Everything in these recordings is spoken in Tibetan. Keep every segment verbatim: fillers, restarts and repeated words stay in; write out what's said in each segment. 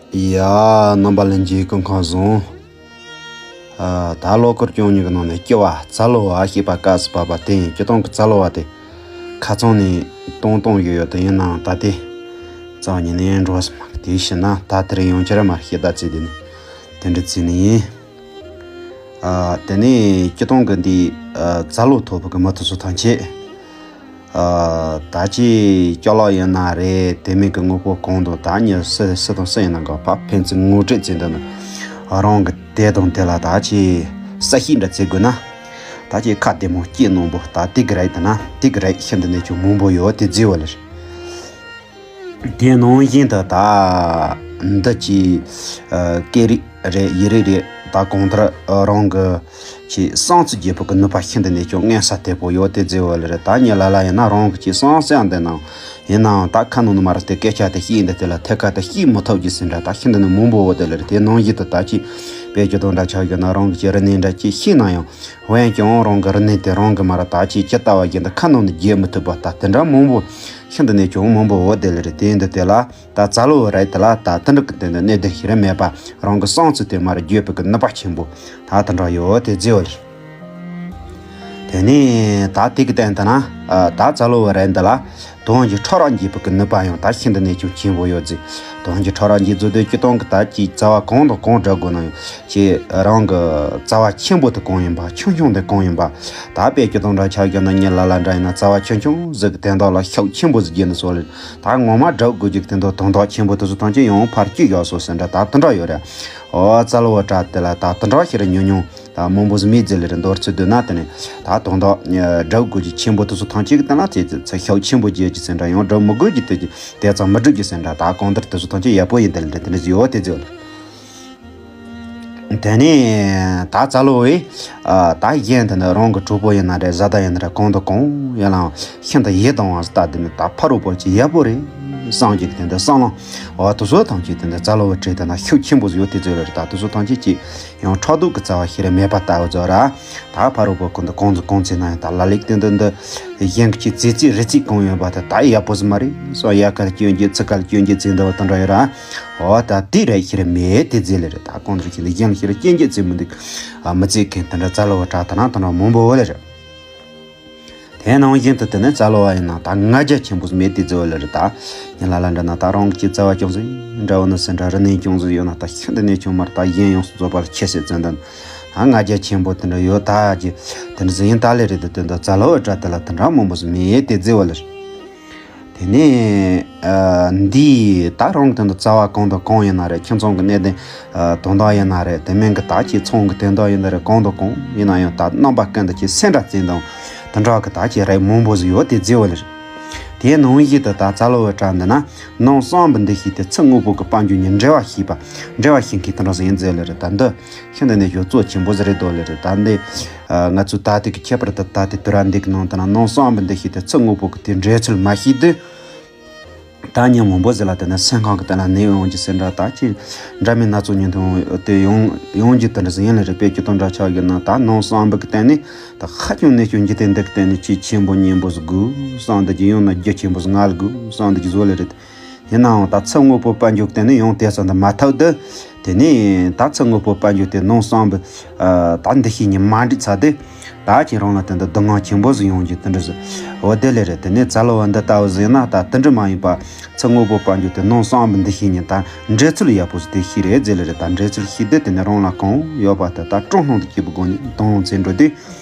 ཡ། རྣམ་པ་ལྷན་རྒྱས་སྐུ་ཁམས་བཟང་། ཨ། ད་ལོ་སྐོར་སྐྱོང་ཉུལ་གི་ནང་ནས་སྐྱེ་བ་རྩ་ལོ་བ་ཞེས་པ་སྐབས་སུ་བབས་པ་དེ་ཡིན། སྤྱིར་བཏང་གི་རྩ་ལོ་བ་དེ་ཁ་ཚང་ནས་གཏོང་གཏོང་ཡོད་ཡོད་དེ། ཡིན་ནའང་ད་དེ་རྩ་བ་ཉིད་ནས་འགྲོ་བ་སི་མ་གི་དེ་ཤི་ན་ད་དེ་རིང་ཡོང་ཁྱེར་མ་ཤེས་ད་ཚེ་དེ་ནི་དེ་འདྲ་ཚེ་ནི་ཡིན། ཨ། དེ་ནས་སྤྱིར་བཏང་གི་འདི་ཨ་རྩ་ལོ་ཐོབ་པའི་གི་མི་དེ་ཚོ་ཐམས་ཅད། ཨ། ད་ཅི་སྐྱོ་ལོ་ཡིན་ན་རེད། དེ་མིན་གི་དངོས་པོ་གང་དང་ད་ཉི་སི་སི་དང་སི་ཡིན་ན་ག་ཕ་ཕན་ཚུན་ངོ་སྤྲོད་བྱེད་འདི་ནི་རང་གི་དེ་དང་དེ་ལ་ད་ཅི་ས་ཤིག་འདྲ་བྱེད་དགོས་ན། ད་ཅི་ཁ་བདེ་མོ་སྐྱེ་གནང་པོ་ད་དེ་གི་རེད། དེ་ན་དེ་གི་རེད། ཤིན་ཏུ་ནས་ཀྱང་མང་པོ་ཡོད་དེ་བརྗེ་བ་ལེར། དེ་ནང་བཞིན་དུ་ད་འདི་ཅི་ཨ་སྐད་རིགས་རེད། ཡིག་རིགས་རེད། ད་གང་ལྟར་ཨ་རང་གི་ཅི་བསམ་ཚུལ་བརྗེ་པོ་གི་ནུས་པ་ཤིན་ཏུ་ནས་ཀྱང་མངོན་གསལ་དོད་པོ་ཡོད་དེ་བརྗེ་བ་ལེར། ད་ཉི་ལ་ལ་ཡིན་ན་རང་གི་ཅི་བསམ་སེམས་འདི་ནང་ཡིན་ནའང་ད་ཁ་ནང་ནས་མར་དེ་སྐད་ཆ་དེ་བཤད་འདི་དེ་ལ་ཐད་ཀ་དེ་བཤད་མི་ཐུབ་རྒྱུ་ཟིན་འདྲ་ད་ཤིན་ཏུ་ནས་མང་པོ་ཡོད་དེ་ལེར། དེ་ནང་བཞིན་དུ་ད་ཅི་དཔེ་ཅི་དང་འདྲ་ཆགས་ཡོད་ན་རང་གི་ཅི་རིག་གནས་འདྲ་ཅི་ཤེས་ན་ཡང་། འོན་ཀྱང་རང་གི་རིག་གནས་དེ་རང་གི་མ་ར་ད་ཅི་ཅི་ལྟ་བ་བཞིན་དུ་ཁ་ནང་ནས་བརྗེ་མི་ཐུབ་པ་ད་དེ་འདྲ་མང་པོ་ཤིན་ཏུ་ནས་ཀྱང་མང་པོ་ཡོད་དེ་ལེར། དེ་འདི་དེ་ལ་ད་རྩ་ལོ་བ་རེད། དེ་ལ་ད་དེ་འདྲ་གི་དེ་འདི་གནད་དོན་ཞིག་རེད་མེད་པ། རང་གི་བསམ་ཚུལ་དེ་མ་ར་བརྗེ་པོ་གི་ནུས་པ་ཆེན་པོ་ད་དེ་འདྲ་ཡོད་དེ་བརྗེ་བ་ལེར། དེ་ནས་ད་དེ་གི་སྟེང་དུ་ན་ཨ་ད་རྩ་ལོ་བ་རེད། འདི་ལ་དོན་གྱི་ཕྲ་རགས་འབྱེད་པའི་གི་ནུས་པ་ཡང་ད་ཤིན་ཏུ་ནས་ཀྱང་ཆེན་པོ་ཡོད་ཟེར། དོན་གྱི་ཕྲ་རགས་འབྱེད་ཚུལ་དེ་སྤྱིར་བཏང་གི་ད་ཅི་རྩ་བ་གང་དང་གང་འབྲི་དགོས་ན་ཡང་ཅི་རང་གི་རྩ་བ་ཆེན་པོ་དེ་གང་ཡིན་པ། ཆུང་ཆུང་དེ་གང་ཡིན་པ། ད་དཔེ་སྤྱིར་བཏང་འདྲ་ཆགས་ཀྱང་ན་ཉི་ལ་ལ་འདྲ་ཡིན་ན་རྩ་བ་ཆུང་ཆུང་ཟིག་གི་དོན་དག་ལ་ཤུགས་ཆེན་པོ་ཟིག་རྒྱབ་ནས་སོ་ལེར། ད་ངོ་མ་སྒྲུབ་དགོས་ཀྱི་དོན་དག་དོན་དག་ཆེན་པོ་དེ་ཚོ་ཐམས་ཅད་ཡང་ཕར་བསྐྱུར་བཞག་སོ་ཟེར་འདྲ་ད་དེ་འདྲ་ཡོད་རེད། ཨོ་རྩ་ལོ་བ་བྲ་དེ་ལ་ད་དེ་འདྲ་ཞིག་རེད། ཉུང་ཉུང་ད་མང་པོ་ཟིག་མེད་ཟེར་ལེར་འདོར་ཚུལ་འདོད་ན། དེ་ནས་ད་དོན་དག་སྒྲུབ་དགོས་ཀྱི་ཆེན་པོ་དེ་ཚོ་ཐམས་ཅད་ཀྱི་སྟེང་ལ་ཚེ་ཚེ་ཤུགས་ཆེན་པོ་རྒྱབ་ཀྱི་ཟེར་འདྲ། ཡང་སྒྲུབ་མི་དགོས་ཀྱི་དེ་ཀྱི་དེ་ཙམ་མི་སྒྲུབ་ཀྱི་ཟེར་འདྲ། ད་གང་ལྟར་དེ་ཚོ་ཐམས་ཅད་ཡག་པོ་ཡིན། དེ་ལ་འདྲ་དེ་འདྲ་ཟིག་ཡོད་དེ་ཟེར་བ་ལེར། དེ་ནས་ད་རྩ་ལོ་བས་ཨ་ད་གཞན་དེ་ནི་རང་གི་གྲོགས་པོ་ཡིན་ན་རེད། བཟའ་ཟླ་ཡིན་ན་རེད། གང་དང་གང་ཡིན་ནའང་ཤིན་ཏུ་ཡིད་དུ་འོང་ཟེར། ད་དེ་ནི་ད་ཕ་རོལ་པོ་ཅིག་ཡག་པོ་རེད་བསམ་གྱི་དེ་འདྲ་བསམ་བློ་ཨ་དེ་ཚོ་ཐམས་ཅད་དེ་འདྲ་རྩ་ལོ་བ་བྲིས་དེ་ན་ཤུགས་ཆེན་པོ་ཟིག་ཡོད་དེ་ཟེར་བ་ལེར། ད་དེ་ཚོ་ཐམས་ཅད་ཀྱི་ཡང་ཕྲག་དོག་གི་རྩ་བ་ཞིག་རེད་མེད་པ་ལྟ་བུ་ཟོ་ར། ད་ཕ་རོལ་པོ་ཁོ་འདི་གང་ཚོ་གང་ཚེ་ན་ཡང་ད་ལ་ལེགས་དེ་འདི་འདི་གཞན་གྱི་རྩེ་རྩེ་རི་རྩེ་གང་ཡོད་པ་དེ་ད་ཡག་པོ་ཟིག་མ་རེད་སོ། ཡ་གལ་སྐྱོན་གྱི་ཚི་གལ་སྐྱོན་གྱི་ཚིག་འདི་བ་དེ་འདྲ་ཡོད་ར། འོ་ད་དེ་རེད་ཞིག་རེད་མེད་དེ་རྫས་ལེ་རེད། ད་གང་ཚོ་ཞིག་འདི་གཞན་ཞིག་རེད་སྐྱོན་གྱི་ཚིག་མི་འདུག་ཨ་མི་ཚེ་མཁན་དེ་འདྲ་རྩ་ལོ་བ་བྲ་དེ་ན་དེ་འདྲ་མང་པོ་བོ་ལེ་རེད། དེ་ནང་བཞིན་དུ་དེ་ནས་རྩ་ལོ་བ་ཡིན་ན་ད་ང་རྒྱལ་ཆེན་པོ་མེད་དེ་རྫས་ལེ་རེད། ད་ཉི་ལ་ལ་འདྲ་ན་ད་རང་གི་རྩ་བ་ཅུང་ཟད་འདྲ་བོ་ན་ཟེར་འདྲ་རིག་གནས་ཅུང་ཟད་ཡོད་ན་ད་ཤིན་ཏུ་ནས་ཆུང་མར་ད་གཞན་ཡོངས་སུ་རྫོགས་པ་ལ་ཁྱད་བསད་ཙམ་དང་། ད་ང་རྒྱལ་ཆེན་པོ་དེ་འདྲ་ཡོད་ད་ཀྱི་དེ་འདྲ་ཟིག་ཡིན་ད་ལེ་རེད། དེ་དེ་འདྲ་རྩ་ལོ་བ་བྲ་དེ་ལ་དེ་འདྲ་མང་པོ་ཟིག་མེད་དེ་རྫས་ལེ་རེད། དེ་ནས་ཨ་འདི་ད་རང་གི་དེ་འདྲ་རྩ་བ་གང་དང་གང་ཡིན་ན་རེད། ཁྱིམ་ཚང་གི་གནད་དོན་ཨ་དོན་དག་ཡིན་ན་རེད། དེ་མིན་གི་ད་ཅི་ཚོང་གི་དོན་དག་ཡིན་ན་རེད། གང་དང་གང་ཡིན་ན་ཡང་ད་རྣམ་པ་ཀུན་ཏུ་ཅི་སེམས་འདྲ་བརྩེ་དང་དེ་འདྲ་གི་ད་ཅི་རེད་མང་པོ་ཟིག་ཡོད་དེ་རྫས་ལེ་རེད། དེའི་ནང་བཞིན་དུ་ད་རྩ་ལོ་བ་བྲ་འདི་ན་ནང་གསང་བའི་འདུ་ཤེས་དེ་ཚུལ་དངོས་པོ་གི་དཔལ་འབྱོར་ཉིད་འབྲེལ་བ་ཞེས་པ་འབྲེལ་བ་ཞིག་གིས་དེ་འདྲ་ཟིག་ཡིན་རྫས་ལེ་རེད། ད་འདི་ཤིན་ཏུ་ནས་ཞོ་གཙོ་ཆེན་པོ་ཟིག་རེད་དོ་ལེ་རེད། ད་འདི་ཨ་ང་ཚོས་ད་ལྟའི་གི་ཁྱད་པར་དུ་ད་ལྟའི་དུས་རབས་འདི་གི་ནང་དུ་ན་ནང་གསང་བའི་འདུ་ཤེས་དེ་ཚུལ་དངོས་པོ་གི་དེ་འབྲེལ་ཚུལ་མ་ཤེས་དུས། ད་ཉིན་མང་པོ་ཟིག་ལ་དེ་ནས་སེམས་ཁམས་ཀྱི་དེ་ལ་ནད་ཡོང་རྒྱུ་ཟེར་འདྲ། ད་ཅི་འདྲ་མིན་སྣ་ཚོགས་ཉིན་ཐུང་དེ་ཡོང་ཡོང་རྒྱུ་དེ་འདྲ་ཟིག་ཡིན་ལེ་རེད། དཔེ་སྤྱིར་བཏང་འདྲ་ཆགས་ཡོད་ན་ད་ནང་གསང་བའི་གི་སྟེང་ནས་ད་ཧ་ཅང་ནད་སྐྱོན་འཇིག་རྟེན་འདི་གི་སྟེང་ནས་ཅི་ཆེན་པོ་སྙིང་པོ་ཟིག་དགོས་བསམ་འདི་ཀྱི་ཡང་ན་རྒྱུ་ཆེན་པོ་ཟིག་ང་ལ་དགོས་བསམ་འདི་ཀྱི་བཟོ་ལེ་རེད། ཡིན་ནའང་ད་ཚུལ་དངོས་པོ་དཔལ་འབྱོར་སྟེང་ནས་ཡང་དེ་ཙམ་དུ་མ་ཐུབ་དུས། དེ་ནས་ད་ཚུལ་དངོས་པོ་དཔལ་འབྱོར་དེ་ནང་གསང་བའི་ཨ་ད་འདུ་ཤེས་གཉིས་མ་འགྲིག་ཚར་དུས། ད་ཁྱེད་རང་ལ་དེ་འདྲ་སྡུག་བསྔལ་ཆེན་པོ་ཟིག་ཡོང་རྒྱུ་དེ་འདྲ་ཟིག་འོ་དེ་ལེ་རེད། དེ་ནས་རྩ་ལོ་བ་འདི་ལྟ་བུ་ཟིག་ཡིན་ན་ད་དེ་འདྲ་མ་ཡིན་པ་ཚུལ་དངོས་པོ་དཔལ་འབྱོར་དེ་ནང་གསང་བའི་འདུ་ཤེས་གཉིས་ད་འབྲེལ་ཚུལ་ཡག་པོ་ཟིག་དེ་ཤེས་རེད་རྫས་ལེ་རེད། ད་འབྲེལ་ཚུལ་ཤེས་དུས་དེ་ནས་རང་ལ་གང་ཡོད་པ་དེ་ད་སྤྲོ་སྣང་དུ་སྐྱིད་པོ་སྒོ་ནས་གཏོང་ཚེ་འགྲོ་དུས།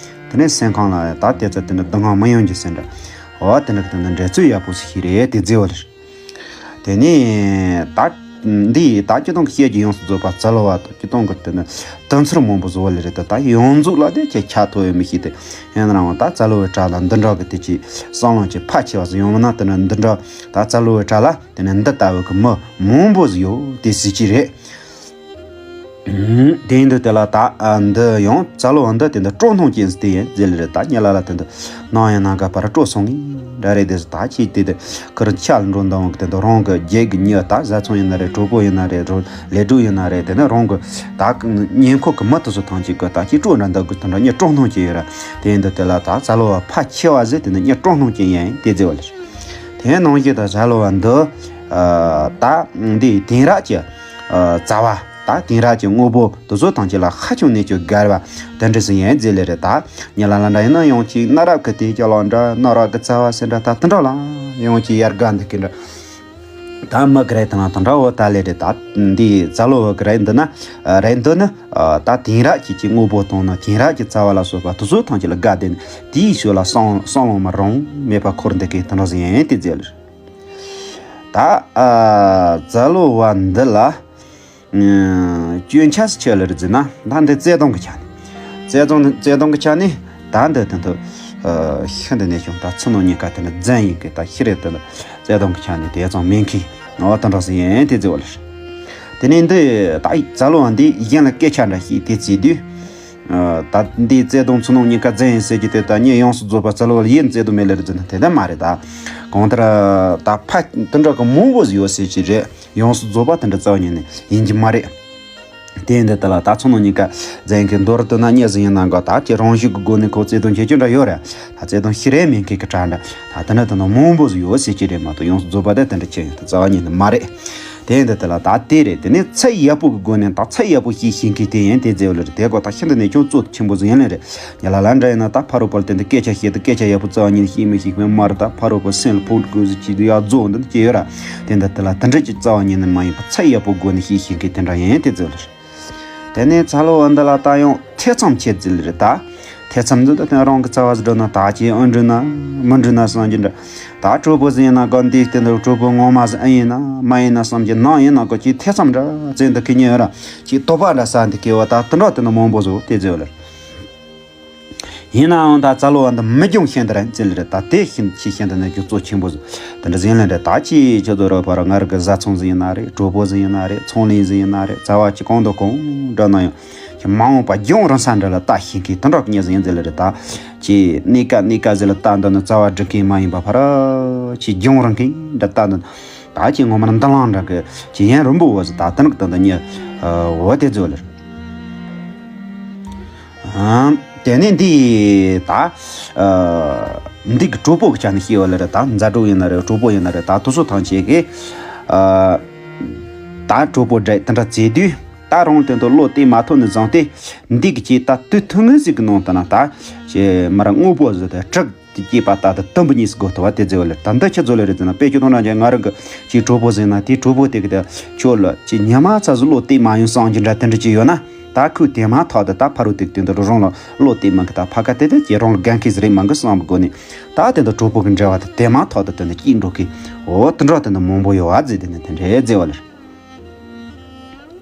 དེ་ནས་སེམས་ཁམས་ལ་ད་དེ་ཚོ་དེ་འདྲ་སྡུག་བསྔལ་མི་ཡོང་རྒྱུ་ཟེར་འདྲ། འོ་དེ་འདྲ་གི་དེ་འདྲ་འབྲེལ་ཚུལ་ཡག་པོ་ཟིག་ཤེས་རེད་དེ་རྫས་བ་ལེ་རེད། དེ་ནས་ད་འདི་ད་སྤྱིར་བཏང་གི་བཤད་རྒྱུ་ཡོངས་སུ་རྫོགས་པ་རྩ་ལོ་བ་དང་སྤྱིར་བཏང་གི་དེ་ནི་དོན་ཚུལ་མང་པོ་བཟོ་བ་ལེ་རེད། ད་ད་ཡོངས་རྫོགས་ལ་དེ་ཁྱད་ཆ་ཐོ་ཡོད་མི་ཤེས་ཏེ། ཡིན་ནའང་ད་རྩ་ལོ་བའི་གྲས་ལ་འདི་འདྲ་གི་དེ་ཅི་བསམ་བློ་ཅི་ཕལ་ཆེ་བ་ཟིག་ཡོང་བ་ན་དེ་ནི་འདི་འདྲ་ད་རྩ་ལོ་བའི་གྲས་ལ་དེ་ནི་འདི་ལྟ་བུ་གི་མི་མང་པོ་ཟིག་ཡོད་དེ་ཟིག་ཅི་རེད། དེ་ཡིན་དུས་དེ་ལ་ད་ཨ་འདི་ཡང་རྩ་ལོ་བ་འདི་དེ་འདི་སྤྲོ་སྣང་ཅན་ཟིག་དེ་ཡིན་ཟེར་ལེ་རེད། ད་ཉལ་ལ་ལ་དེ་འདི་ནང་ཡང་ནང་ག་པར་སྤྲོ་སོང་ངེ་འདྲ་རེད། དེ་ད་ཅི་དེ་དེ་ཁུར་ཆ་ལ་འགྲོ་འདང་གི་དེ་འདི་རང་གི་རྒྱལ་གི་མྱི་ད་བཟའ་ཚང་ཡིན་ན་རེད། གྲོགས་པོ་ཡིན་ན་རེད། རོ་ལས་སྒྲུབ་ཡིན་ན་རེད། དེ་ནི་རང་གི་ད་ཉེ་འཁོར་གི་མི་དེ་ཚོ་ཐམས་ཅད་གི་ད་ཅི་སྤྲོ་འདྲ་འདི་གི་དེ་འདྲ་མྱི་སྤྲོ་སྣང་ཅན་ཡོད་ར། དེ་ཡིན་དུས་དེ་ལ་ད་རྩ་ལོ་བ་ཕལ་ཆེ་བ་ཟིག་དེ་ནི་མྱི་སྤྲོ་སྣང་ཅན་ཡིན་དེ་ཟེར་བ་ལེ་རེད། དེ་ནང་བཞིན་ད་རྩ་ལོ་བ་འདི་ཨ་ད་འདི་དེང་རབས་ཀྱི་ ཨ་རྩ་བ་ད་དེང་རབས་ཀྱི་དངོས་པོ་དེ་ཚོ་ཐམས་ཅད་ལ་ཧ་ཅང་གནས་ཚུལ་དགའ་བ་དེ་འདྲ་ཟིག་ཡིན་ཟེར་ལེ་རེད། ད་ཉེ་ལ་ལ་འདྲ་ཡིན་ན་ཡང་གཅིག་གནའ་རབས་ཀྱི་དེ་ཅག་ལ་འདྲ་གནའ་རབས་ཀྱི་རྩ་བ་ཟེར་འདྲ་ད་དེ་འདྲ་ལ་ཡང་གཅིག་ཡར་དགའ་འདི་གི་འདྲ། ད་མི་གི་རེད་དང་དང་འདྲ་བོ་ད་ལེ་རེད། ད་འདི་རྩ་ལོ་བ་གི་རེད་འདི་ན་རེད་འདི་ནི་ད་དེང་རབས་ཀྱི་ཅིག་དངོས་པོ་དང་ནི་དེང་རབས་ཀྱི་རྩ་བ་ལ་སོགས་པ་དེ་ཚོ་ཐམས་ཅད་ལ་དགའ་བདེ་ནི་དེའི་ཞོར་ལ་བསམ་བསམ་བློ་མི་རུང་མེད་པ་འཁོར་འདི་གི་དེ་འདྲ་ཟིག་ཡིན་དེ་ཟེར་ལེ། ད་རྩ་ལོ་བ་འདི་ལ་སྐྱོན་ཆ་ཆེ་ལེ་རེད་ཟེར་ན་ད་འདི་བརྩེ་དུང་གི་ཆ་ནས་བརྩེ་དུང་བརྩེ་དུང་གི་ཆ་ནས་ད་འདི་དེ་ཚོ་ཤིན་ཏུ་ནས་ཀྱང་ད་ཚུལ་ནང་གཉིས་ཀ་དེ་ནི་རྫུན་ཡིན་གི་ད་ཤི་རེད་དེ་ནི། བརྩེ་དུང་གི་ཆ་ནས་དེ་ཙམ་མིན་མཁན་ངོ་བོ་དེ་འདྲ་ཟིག་ཡིན་དེ་ཟེར་བ་ལེ། དེ་ནས་འདི་ད་རྩ་ལོ་བ་འདི་གཞན་ལ་སྐད་ཆ་འདྲ་བཤད་དེ་བརྩིས་དུས། ད་འདི་བརྩེ་དུང་ཚུལ་སྣང་གཉིས་ཀ་རྫུན་ཡིན་ཟེར་གྱི་དེ་ད་ངས་ཡོངས་སུ་རྫོགས་པ་རྩ་ལོ་བ་ལ་ཡིན་བརྩེ་དུང་མེད་ལེ་རེད་ཟེར་ན་དེ་ལྟར་མ་རེད་ད། གང་ལྟར་ད་ཕ་དེ་འདྲ་གི་མང་པོ་ཟིག་ཡོད་ཟེར་གྱི་རེད། ཡོངས་སུ་རྫོགས་པ་དེ་འདྲ་རྩ་བ་ཉིད་ནས་ཡིན་གྱི་མ་རེད། དེ་འདི་ལྟ་ལ་ད་ཚོ་ནང་གཉིས་ཀ་རྫུན་གྱི་མདོར་བསྡུ་ན་གཉིས་ཟིག་ཡིན་ན་འགའ་ད་ཀྱི་རང་བཞིན་གྱི་སྒོ་ནས་ཁོ་བརྩེ་དུང་ཆེ་ཆུང་འདྲ་ཡོད་རེད། ད་བརྩེ་དུང་ཤི་རེ་མིན་མཁན་གྱི་གྲས་འདྲ་ད་དེ་འདྲ་དེ་འདྲ་མང་པོ་ཟིག་ཡོད་ཟེར་གྱི་རེད་མ་གཏོགས་ཡོངས་སུ་རྫོགས་པ་དེ་དེ་འདྲ་ཆེ་ཡོད་དེ་རྩ་བ་ཉིད་ནས་མ་རེད། དེ་འདི་ལྟ་ལ་ད་དེ་རེད། དེ་ནས་ཚད་ཡག་པོ་གི་སྒོ་ནས་ད་ཚད་ཡག་པོ་ཤེས་ཤེས་མཁན་དེ་ཡིན་དེ་ཟེར་བ་ལ་རེད། དེ་གོ་ད་ཤིན་ཏུ་ནས་ཀྱང་གཙོ་ཆེན་པོ་ཟིག་ཡིན་ལེ་རེད། ཉལ་ལ་ལ་འདྲ་ཡིན་ན་ད་ཕ་རོལ་པོ་ལ་དེ་འདི་སྐད་ཆ་བཤད་དུས་སྐད་ཆ་ཡག་པོ་རྩ་བ་ཉིད་ནས་ཤེས་མི་ཤེས་མཁན་མ་རེད། ད་ཕ་རོལ་པོ་སེམས་ལ་ཕོག་དགོས་ཟིག་ཅིག་ཡག་རྫོགས་འདི་འདི་ཅི་ཡོད་ར། དེ་འདི་ལྟ་ལ་དེ་འདྲ་ཅིག་རྩ་བ་ཉིད་ནས་མ་ཡིན་པ་ཚད་ཡག་པོ་སྒོ་ནས་ཤེས་ཤེས་མཁན་དེ་འདྲ་ཡིན་དེ་ཟེར་བ་ལེ་རེད། དེ་ནས་རྩ་ལོ་བ་འདི་ལ་ད་ཡང་ཐེ་ཚོམ་ཆེ་ཟིག་ལེ་རེད་ད། ཐེ་ཚོམ་འདི་ད་དེ་རང་གི་རྩ་བ་ཟིག་འགྲོ་ན་ད་ཅི་ཨེ་འགྲིག་ན་མི་འགྲིག་ན་བསམ་གྱི་འདྲ། ད་གྲོགས་པོ་ཟིག་ཡིན་ན་གོ་འདི་དེ་འདྲ་གྲོགས་པོ་ངོ་མ་ཟིག་ཨེ་ཡིན་ན་མ་ཡིན་ན་བསམ་གྱི་ནང་ཡིན་ན་གོ་ཅི་ཐེ་ཚོམ་འདྲ་ཟེར་འདི་གི་ཉེ་ཡོད་ར། ཅི་དོགས་པ་འདྲ་ཟ་འདི་གི་བ་ད་དེ་འདྲ་དེ་འདྲ་མང་པོ་ཟིག་དེ་ཟེར་བ་ལེ་རེད། ཡིན་ནའང་ད་རྩ་ལོ་བ་འདི་མི་སྐྱོན་ཤིན་ཏུ་ར་འཛིན་ལེ་རེད། ད་དེ་ཤིན་ཆེས་ཤིན་ཏུ་ནས་རྒྱུ་གཙོ་ཆེན་པོ་ཟིག་དེ་འདྲ་ཟིན་ལེ་རེད། ད་ཅི་ཁྱོད་ཚོ་རོགས་པ་ར་ང་རང་གི་བཟའ་ཚང་ཟིག་ཡིན་ན་རེད། གྲོགས་པོ་ཟིག་ཡིན་ན་རེད། ཚོང་ལས་ཟིག་ཡིན་ན་རེད། རྩ་བ་ཅི་གང་དང་གང་འདྲ་ན་ཡང་ཁྱེད་མ་འོངས་པ་རྒྱང་རིང་ས་འདྲ་ལ་ལྟ་ཤེས་མཁན་དེ་འདྲ་གི་མྱི་ཟིག་ཡིན་ཟེར་ལེ་རེད། ད་ཅི་གནས་ཀ་གནས་ཀ་ཟིག་ལ་ལྟ་འདོད་ན་རྩ་བ་སྒྲིག་མཁན་མ་ཡིན་པ་ཕ་ར་ཅི་རྒྱང་རིང་མཁན་འདྲ་ལྟ་འདོད་ན་ད་ཅི་ངོ་མ་ན་འདི་ལང་འདྲ་གི་ཅི་ཡན་རིན་པོ་བ་ཟིག་ད་དེ་འདྲ་གི་ད་འདི་མྱི་འོ་དེ་ཟེར་ལེ་རེད། དེ་ནས་འདི་ད་འདི་གི་གྲོགས་པོ་གི་ཆ་ནས་ཤེས་པ་ལ་རེད། ད་མཛའ་གྲོགས་ཡིན་ན་རེད། གྲོགས་པོ་ཡིན་ན་རེད། ད་དེ་ཚོ་ཐམས་ཅད་ཀྱིས་ད་གྲོགས་པོ་འདྲ་དེ་འདྲ་བརྩེ་དུས་ད་རང་དོན་དུ་བློ་གཏད་མ་ཐུབ་ནས་བཟུང་སྟེ་འདི་གི་ཅིག་ད་དུས་ཐུང་ངུ་ཟིག་གི་ནང་དུ་ན་ད་ཅེ་མར་དངོས་པོ་ཟིག་དེ་དྲུག་དེ་སྐྱེས་པ་ལྟ་དུ་དུམ་བུ་གཉིས་སུ་བགོ་ཐུབ་པ་དེ་ཟེར་བ་ལེ། ད་འདི་ཆི་ཟེར་ལེ་རེད་ཟེར་ན་དཔེ་ཁྱོད་དང་འདྲ་ཅན་ང་རང་གི་ཅིག་གྲོགས་པོ་ཟེར་ན་དེའི་གྲོགས་པོ་དེ་གི་དེ་ཁྱོད་ལ་ཅིག་ཉི་མ་ཚ་ཟིག་བློ་གཏད་མ་ཡོང་བསམ་གྱི་འདྲ་དེ་འདྲ་ཅིག་ཡོད་ན་ད་ཁོས་དེ་མ་ཐག་ཏུ་ད་ཕ་རོལ་ཏེ་དེ་འདྲ་རང་ལ་བློ་གཏད་མ་གི་ད་ཕ་ག་དེ་དེ་ཅིག་རང་ལ་དགའ་མཁན་ཟིག་རེད་མ་གི་བསམ་གི་སྒོ་ནས་ད་དེ་འདྲ་གྲོགས་པོ་གི་འབྲེལ་བ་དེ་དེ་མ་ཐག་ཏུ་དེ་འདྲ་སྐྱེས་འགྲོ་གི་འོ་དེ་འདྲ་དེ་འདྲ་མང་པོ་ཡོད་བ་ཟེར་དེ་ནས་དེ་འདྲ་ཟེར་བ་ལེ།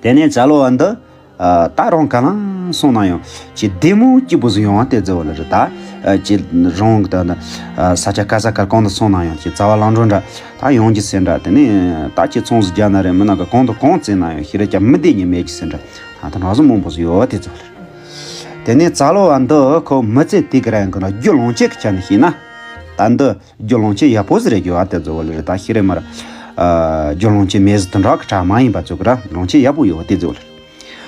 དེ་ནས་ཅ་ལོ་བ་འདི། ཨ། ད་རང་ག་ལ་སོང་ན་ཡང་ཅི་བདེ་མོ་སྐྱིད་པོ་ཟིག་ཡོང་བ་དེ་ཟེར་བ་ལ་རེད་ད། ཨ། ཅི་རང་གི་ད་ནི་ཨ། ས་ཆ་ག་ས་ག་གང་དུ་སོང་ན་ཡང་ཅི་རྩ་བ་ལང་འགྲོ་འདྲ་ད་ཡོང་གི་ཟེར་འདྲ། དེ་ནས་ད་ཅི་ཚོང་ཟིག་རྒྱག་ན་རེད། མི་ནག་གི་གང་དུ་གང་བཙལ་ན་ཡང་ཤི་རེ་ཀྱང་མི་བདེ་ཉིན་མེད་ཀྱི་ཟེར་འདྲ། ད་ད་ནག་ཟིག་མང་པོ་ཟིག་ཡོད་བ་དེ་ཟེར་བ་ལ་རེད། དེ་ནས་ཅ་ལོ་བ་འདི་ཁོ་མི་ཚེ་དེ་ག་རང་གི་ན་རྒྱུ་ལོངས་སྤྱོད་ཀྱི་ཆ་ནས་བཤད་ན་ད་འདི། རྒྱུ་ལོངས་སྤྱོད་ཡག་པོ་ཟིག་རེད་རྒྱུ་བ་དེ་ཟེར་བ་ལ་རེད་ད། ཤི་རེ་མར། ཨ། རྒྱུ་ལོངས་སྤྱོད་མེད་ཟིག་དུ་འདྲ་གི་གྲ་མ་ཡིན་པ་ཚོ་གི་ར་ལོངས་སྤྱོད་ཡག་པོ་ཡོད་བ་དེ་ཟེར་བ་ལ་རེད།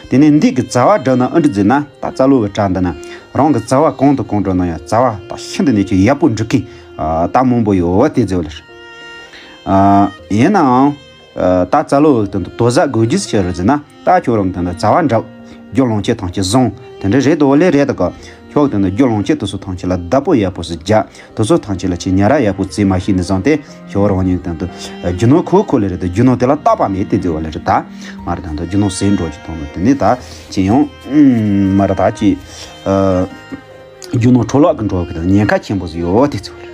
དེ་ནས་འདི་གི་རྩ་བ་བསྒྲུབ་ན་ཨ་འདྲ་ཟེར་ན་ད་རྩ་ལོ་བའི་གྲ་འདི་ན་རང་གི་རྩ་བ་གང་དང་གང་བསྒྲུབ་ན་ཡང་རྩ་བ་ད་ཤིན་ཏུ་ནས་ཀྱི་ཡག་པོ་འགྲིག་གི་ཨ། ད་མང་པོ་ཡོད་བ་དེ་ཟེར་བ་ལ་རེད། ཨ། ཡིན་ནའང་། ད་རྩ་ལོ་བའི་སྟེང་དུ་དོ་ཟ་དགོས་རྒྱུ་ཆེ་རུ་ཟེར་ན་ད་ཁྱོད་རང་གི་སྟེང་དུ་རྩ་བ་འགྲུབ། རྒྱུ་ལོངས་སྤྱོད་ཐམས་ཅད་བཟང་། དེ་འདྲ་རེད་དོ་ལེ་རེད་དོ་ག་ཁྱོད་སྟེང་དུ་རྒྱུ་ལོངས་སྤྱོད་དེ་ཚོ་ཐམས་ཅད་ལ་བདག་པོ་ཡག་པོ་ཟིག་རྒྱག་དེ་ཚོ་ཐམས་ཅད་ལ་ཆེས་ཉར་ར་ཡག་པོ་བྱེད་མ་ཤེས་ནས་བཟུང་སྟེ་ཁྱོད་རང་ཉིད་སྟེང་དུ་རྒྱུ་ནོར་ཁོ་ཁོ་ལེ་རེད་དོ་རྒྱུ་ནོར་དེ་ལ་བརྟག་པ་མེད་དེ་ཟེར་བ་ལེ་རེད་ད། མ་རེད་ད་རྒྱུ་ནོར་ཟད་འགྲོ་གི་དང་དུ་དེ་ནས་ད་ཅི་ཡང་མ་རེད་ད་ཅི། རྒྱུ་ནོར་འཕྲོ་བརླག་གི་འགྲོ་གི་དང་ཉེན་ཁ་ཆེན་པོ་ཟིག་ཡོད་དེ་ཚོ་ལ།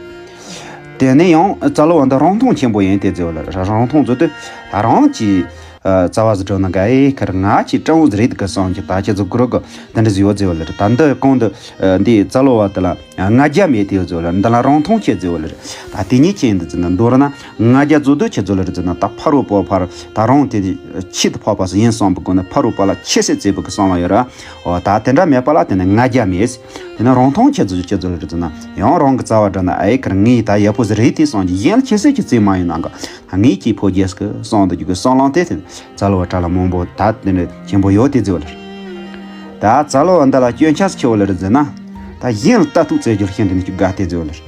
དེ་ནས་ཡང་རྩ་ལོ་བ་འདི་རང་མཐོང་ཆེན་པོ་ཡིན་དེ་ཚོ་ལ་རང་མཐོང་ཚོ་དེ་ད་རང་གི་རྩ་བ་ཟིག་འགྲོ་ན་དགའ་ཡི་ཁར་ང་ཅི་སྤྲང་བོ་ཟིག་རེད་གི་བསམ་གྱི་ད་ཁྱེད་ཚོ་གུ་རུ་གི་དེ་འདྲ་ཟིག་ཡོད་ཟེར་བ་ལ་རེད། ད་འདི་གོང་དུ་འདི་རྩ་ལོ་བ་དེ་ལ་ང་རྒྱལ་མེད་དེ་ཡོད་ཟེར་བ་ལ་འདི་ལ་རང་མཐོང་ཆེ་ཟེར་བ་ལ་རེད། ད་དེ་ཉིད་ཅན་འདི་ཚོ་ན་མདོར་ན་ང་རྒྱལ་ཚོ་དེ་ཁྱེད་ཚོ་ལ་རེད་ཟེར་ན་ད་ཕ་རོལ་པོ་ཕར་ད་རང་དེ་ཆེད་དུ་འཕགས་པ་ཟིག་ཡིན་བསམ་པའི་སྒོ་ནས་ཕ་རོལ་པོ་ལ་ཆེ་སེ་བརྩེ་བའི་གི་བསམ་བློ་ཡོད་ར། འོ་ད་དེ་འདྲ་མེད་པ་ལ་དེ་ནས་ང་རྒྱལ་མེད། དེ་ནས་རང་མཐོང་ཁྱེད་ཚོ་ཁྱེད་ཚོ་ལ་རེད་ཟེར་ན་ཡང་རང་གི་རྩ་བ་འགྲོ་ན་ཨེ་ཁར་ངས་ད་ཡག་པོ་ཟིག་རེད་དེ་བསམ་གྱི་ཡན་ལ་ཁྱེད་སེ་ཁྱེད་ཚོས་མ་ཡིན་ནང་ག་ངས་ཀྱིས་ཕོ་རྒྱས་སུ་གསང་དུ་རྒྱུག་གི་བསམ་བློ་དེ་དེ་རྩ་ལོ་བ་གྲ་ལ་མང་པོ་ད་དེ་འདྲ་ཆེན་པོ་ཡོད་དེ་ཟེར་བ་ལ་རེད། ད་རྩ་ལོ་བ་འདི་ལ་སྐྱོན་ཆ་ཆེ་བ་ལ་རེད་ཟེར་ན་ད་གཞན་ལ་ལྟ་ཐུག་བཙལ་རྒྱུར་ཤིན་ཏུ་ནས་ཀྱི་དགའ་དེ་ཟེར་བ་ལ་རེད།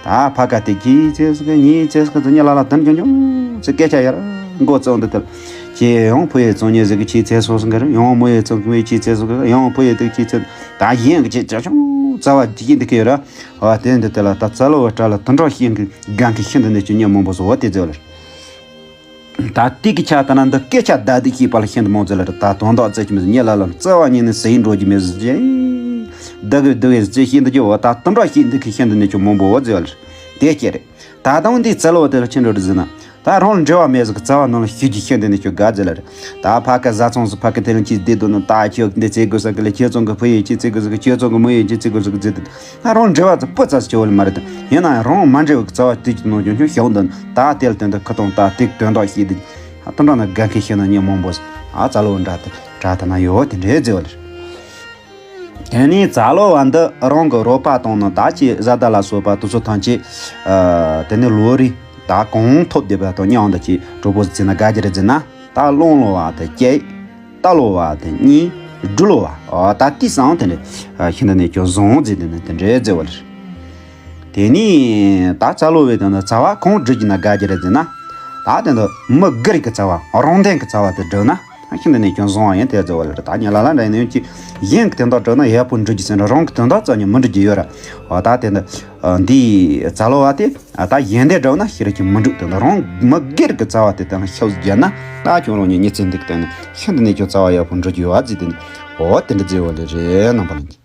ད་ཕ་ག་དེ་གྱིས་ཚེ་སུ་ག་ཉིས་ཚེ་སུ་ག་ཚོ་ཉི་ལ་ལ་དོན་ཀྱང་ཀྱང་ཚེ་སྐད་ཆ་ཡར། མགོ་བཙུགས་འདི་ལྟར། ཁྱེད་ཡང་ཕུ་ཡེ་བཙོང་ཉེ་ཟིག་གི་ཁྱེད་ཚེ་སོ་སོ་གི་རེད། ཡང་མོ་ཡེ་བཙོང་གི་མོ་ཡེ་ཁྱེད་ཚེ་སོ་གི་རེད། ཡང་ཕུ་ཡེ་དུ་ཁྱེད་ཚེ། ད་གཞན་གི་ཁྱེད་ཅག་ཆུང་རྩ་བ་ཅིག་གི་འདི་གི་ར། ཨ་དེ་འདི་དེ་ལ་ད་རྩ་ལོ་བ་སྐྲ་ལ་དུད་འགྲོ་ཤིང་གི་སྒང་གི་ཤིན་ཏུ་ནས་ཅུང་ཉེ་མང་པོ་བཟོ་བ་དེ་ཟེར་བ་ལ། ད་དེ་གི་ཆ་ད་ན་འདི་སྐད་ཆ་བདའ་སྡིག་བྱེད་པ་ལ་ཤིན་ཏུ་མང་ཟེར་ལ་རེད། ད་དོན་དག་རྩད་ཆི་མི་ཟེར་ཉེ་ལ་ལ་རྩ་བ་ཉིད་ནས་ཟེར་ཡིན་འགྲོ་གི་མེད་ཟེར་གྱི། བདག་གི་བདག་གི་རྩད་ཤིན་ཏུ་རྒྱུ་བ་ད་དུད་འགྲོ་ཤིང་འདི་གི་ཤིན་ཏུ་ནས་ཅུང་མང་པོ་བ་ཟེར་བ་ལ་རེད། དེ་སྐད་རེད། ད་དུང་འདིའི་རྩ་ལོ་དེ་ལ་ཕྱིན་འགྲོ་རེད་ཟེར་ན། ད་རང་འབྲེལ་བ་མེད་ཟིག་གི་རྩ་བ་ནང་ལ་ཞུགས་རྒྱུ་ཤིན་ཏུ་ནས་ཅུང་དགའ་ཟེར་ལ་རེད། ད་ཕ་གི་བཟའ་ཚང་ཟིག་ཕ་གི་དེ་རིང་ཁྱེད་བསྡད་འདུག་ན། ད་ཁྱོད་འདི་བཙལ་དགོས་ས་གི་ལ། ཁྱེད་ཚང་གི་ཕུ་ཡེ་ཁྱེད་བཙལ་དགོས་ས་གི། ཁྱེད་ཚང་གི་མོ་ཡེ་ཁྱེད་བཙལ་དགོས་ས་གི་བརྩིས་ཏེ། ད་རང་འབྲེལ་བ་ཚོ་སྤུ་ཙམ་ཟིག་བྱེད་བ་ལ་མ་རེད་དེ། ཡིན་ན་ཡང་རང་མ་འབྲེལ་བའི་རྩ་བ་དེ་ཅིག་ནང་ཅུང་ཆུང་ཞོག་འདུག་ན། ད་དེ་ལ་དོན་དུ་ཁ་ཏོང་ད་དེ་དོན་དག་ཤེས་དེ། ད་དུད་འགྲོ་ན་དགའ་མཁན་ཤེས་ན་ཉེ་མང་པོ་ཟིག་ཨ་རྩ་ལོ་འདྲ་དེ་འདྲ་ད་ན་ཡོད་དེ་འདྲའི་ཟེར་བ་ལ་རེད། དེ་ནས་རྩ་ལོ་བ་འདི་རང་གི་རོགས་པ་དང་ནི་ད་ཅི་བཟའ་ཟླ་ལ་སོགས་པ་དེ་ཚོ་ཐམས་ཅད། ཨ་དེ་ནས་ལོ་རེ་ད་གང་ཐོབ་བསྡད་པ་དང་མཉམ་དུ་ཅིག་གྲོགས་པོ་ཟིག་བྱས་ན་དགའ་རྒྱུ་རེད་ཟེར་ན། ད་རླངས་ལོ་བ་དེ་གཅིག་རྟ་ལོ་བ་དེ་གཉིས། འབྲུ་ལོ་བ། ཨ་ད་དེ་སང་དེ་འདྲ་ཤིན་ཏུ་ནས་ཅུང་བཟང་ཟེར་དེ་ནས་དེ་འདྲའི་ཟེར་བ་ལ་རེད། དེ་ནས་ད་རྩ་ལོ་བའི་དོན་དུ་རྩ་བ་གང་བསྒྲུབ་རྒྱུ་ན་དགའ་རྒྱུ་རེད་ཟེར་ན། ད་དེ་འདི་མི་སྒེར་གྱི་རྩ་བ་རང་དོན་གྱི་རྩ་བ་དེ་བསྒྲུབས་ན། ཤིན་ཏུ་ནས་ཀྱང་བཟང་བ་ཡིན་དེ་རྩ་བ་ལ་རེད། ད་ཉེ་ལ་ལ་འདྲ་ཡིན་ཀྱི། གཞན་གྱི་དོན་དག་བསྒྲུབས་ན་ཡག་པོ་འགྲུབ་རྒྱུ་ཟེར་ན་རང་གི་དོན་དག་རྩ་ནས་མི་འགྲུབ་རྒྱུ་ཡོད་ར། འོ་ད་དེ་འདི་འདིའི་རྩ་ལོ་བ་དེ་ད་གཞན་དོན་བསྒྲུབས་ན་ཤི་ར་ཅིག་མི་འགྲུབ། དེ་འདི་རང་མི་སྒེར་གྱི་རྩ་བ་དེ་དེ་ལ་ཤུགས་རྒྱབ་ན། ད་ཁྱོད་རང་ཉིད་ཉི་ཚེ་འདི་གི་དོན་ནས་ཤིན་ཏུ་ནས་ཀྱང་རྩ་བ་ཡག་པོ་འགྲུབ་རྒྱུ་ཡོད་ཟེར་དེ་འདི། འོ་དེ་འདྲ་རྩ་བ་ལ་རེད་རྣམ་པ་ལ།